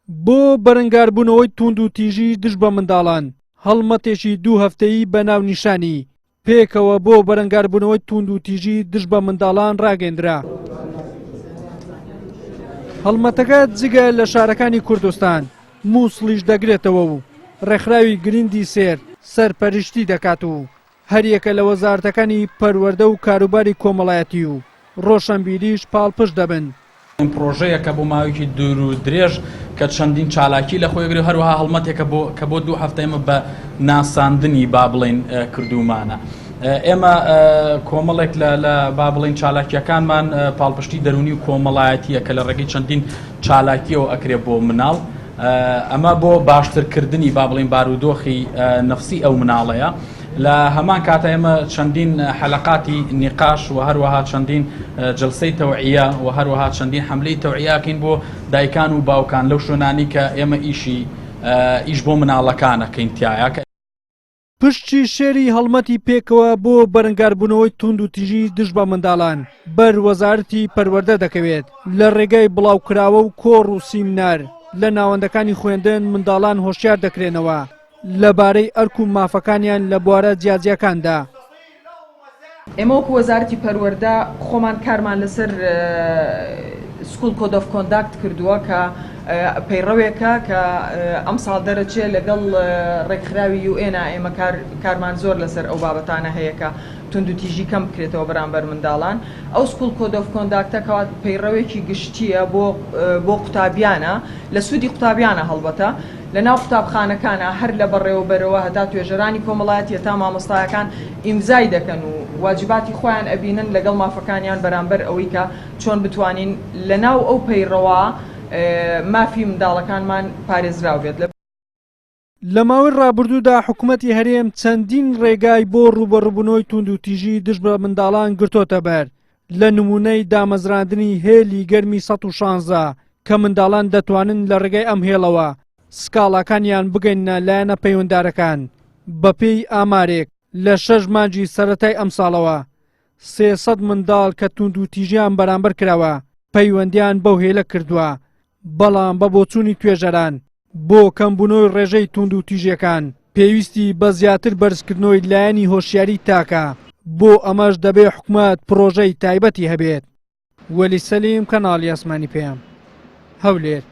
بۆ بەرەنگاربوونەوەی تووندوتیژی دژ بە منداڵان، هەڵمەتێکی دوو هەفتەیی بە ناونیشانی، پێکەوە بۆ بەرەنگاربوونەوەی تووندوتیژی دژ بە منداڵان ڕاگەندرا. هەڵمەتەکە جگە لە شارەکانی کوردستان، مووسڵیش دەگرێتەوە و ڕێکخراوی گریندی سێر سەرپەرشتی دەکات و هەریەکە لە وەزارەتەکانی پەروەردە و کاروباری کۆمەڵایەتی و ڕۆشەنبیریش پاڵپشت دەبن. پڕۆژەیەکە بۆ ماوەیەکی دوور و درێژ کە چەندین چالاکی لە خۆی گرێ هەروەها هەڵمەتێکە بۆ کە بۆ دوو هەفتە ئێمە بە ناساندنی با بڵین کردومانە. ئێمە کۆمەڵێک لە لە با بڵین چالاکیەکانمان پاڵپشتی دەرونی و کۆمەڵایەتیە کە لە ڕێگەی چەندین چالاکیەوە ئەکرێ بۆ مناڵ ئەمە بۆ باشترکردنی با بڵین بارودۆخی نەفسی ئەو مناڵەیە. لە هەمان کاتا ئێمە چەندین حەلەقاتی نیقاش و هەروەها چەندین جلسەی تەوعیە و هەروەها چەندین حەملەی تەوعیە ئەکەین بۆ دایکان و باوکان لەو شوێنانی کە ئێمە ئیشی ئیش بۆ مناڵەکان ئەکەین تیایا کە. پشتی شێری هەڵمەتی پێکەوە بۆ بەرەنگاربوونەوەی توندوتیژی دژ بە منداڵان بەر وەزارەتی پەروەردە دەکەوێت لە ڕێگای بڵاوکراوە و کۆڕ و سیمنار لە ناوەندەکانی خوێندن منداڵان هۆشیار دەکرێنەوە لەبارەی ئەرک و مافەکانیان لە بوارە جیاجیاکاندا. ئێمە وەکو وەزارەتی پەروەردە خۆمان کارمان لەسەر School Code of Conduct کردووە کە پەیڕەوێکە کە ئەمساڵ دەرەچێ لەگەڵ ڕێکخراوی UN ئێمە کارمان زۆر لەسەر ئەو بابەتانە هەیە کە توندوتیژی کەم بکرێتەوە بەرامبەر منداڵان. ئەو School Code of Conduct ە کەوا پەیڕەوێکی گشتییە بۆ بۆ قوتابیانە لە سوودی قوتابیانە هەڵبەتە. لە ناو قوتابخانەکانا هەر لە بەڕێوەبەرەوە هەتا توێژەرانی کۆمەڵایەتی هەتا مامۆستایەکان ئیمزای دەکەن و واجباتی خۆیان ئەبینن لەگەڵ مافەکانیان بەرامبەر ئەوەی کە چۆن بتوانین لە ناو ئەو پەیڕەوە مافی منداڵەکانمان پارێزراو بێت. لە. لە ماوەی ڕابردوودا حکومەتی هەرێم چەندین ڕێگای بۆ ڕووبەڕووبوونەوەی توندوتیژی دژ بە منداڵان گرتۆتەبەر، لە نموونەی دامەزراندنی هێلی گەرمی 116 کە منداڵان دەتوانن لە ڕێگای ئەم هێڵەوە سکاڵاکانیان بگەیننە لایەنە پەیوەندارەکان، بەپێی ئامارێک لە شەش مانگی سەرەتای ئەمساڵەوە 300 منداڵ کە توندوتیژیان بەرامبەر کراوە پەیوەندیان بەو هێلە کردووە، بەڵام بە بۆچوونی توێژەران بۆ کەمبوونەوەی ڕێژەی توندوتیژیەکان پێویستی بە زیاتر بەرزکردنەوەی لایەنی هۆشیاری تاکە، بۆ ئەمەش دەبێ حکومەت پڕۆژەی تایبەتی هەبێت. وەلی سەلیم، کەناڵی ئاسمانی پەیام، هەولێر.